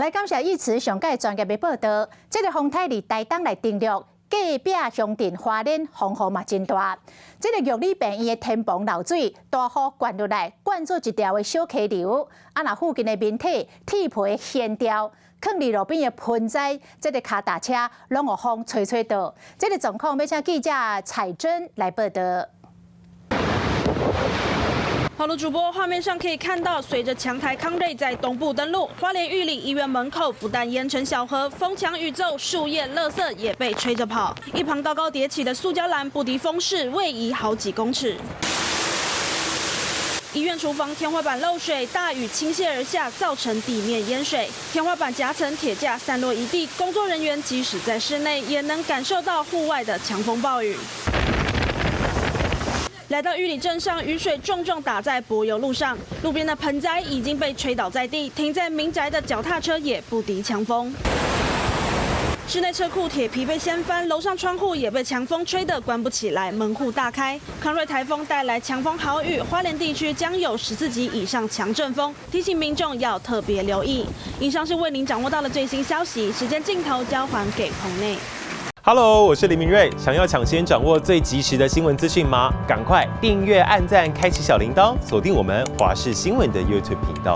來感謝以此上蓋專業的報道。這個風颱佇台東來登陸，隔壁鄉鎮花蓮風雨嘛真大。這個玉里病院的天棚漏水，大雨灌落來，灌做一條的小溪流。啊，若附近的民宅鐵皮掀掉，囥佇路邊的盆栽，這个跤踏車攏予風吹吹倒。這个狀況欲請記者彩珍來報道。好了，主播，畫面上可以看到，隨着強颱康瑞在東部登陸，花蓮玉里醫院門口不但淹成小河，風強雨驟，樹葉、垃圾也被吹着跑。一旁高高疊起的塑膠籃不敵風勢，位移好幾公尺。醫院廚房天花板漏水，大雨傾瀉而下，造成地面淹水，天花板夾層鐵架散落一地。工作人員即使在室內，也能感受到戶外的強風暴雨。來到玉里鎮上，雨水重重打在柏油路上，路邊的盆栽已經被吹倒在地，停在民宅的腳踏車也不敵強風。室內車庫鐵皮被掀翻，樓上窗戶也被強風吹得關不起來，門戶大開。康瑞颱風帶來強風豪雨，花蓮地區將有14級以上強陣風，提醒民眾要特別留意。以上是為您掌握到的最新消息，時間鏡頭交還給棚內。 Hello，我是林明瑞。想要搶先掌握最及時的新聞資訊嗎？趕快訂閱、按讚、開啟小鈴鐺，鎖定我們華視新聞的 YouTube 頻道。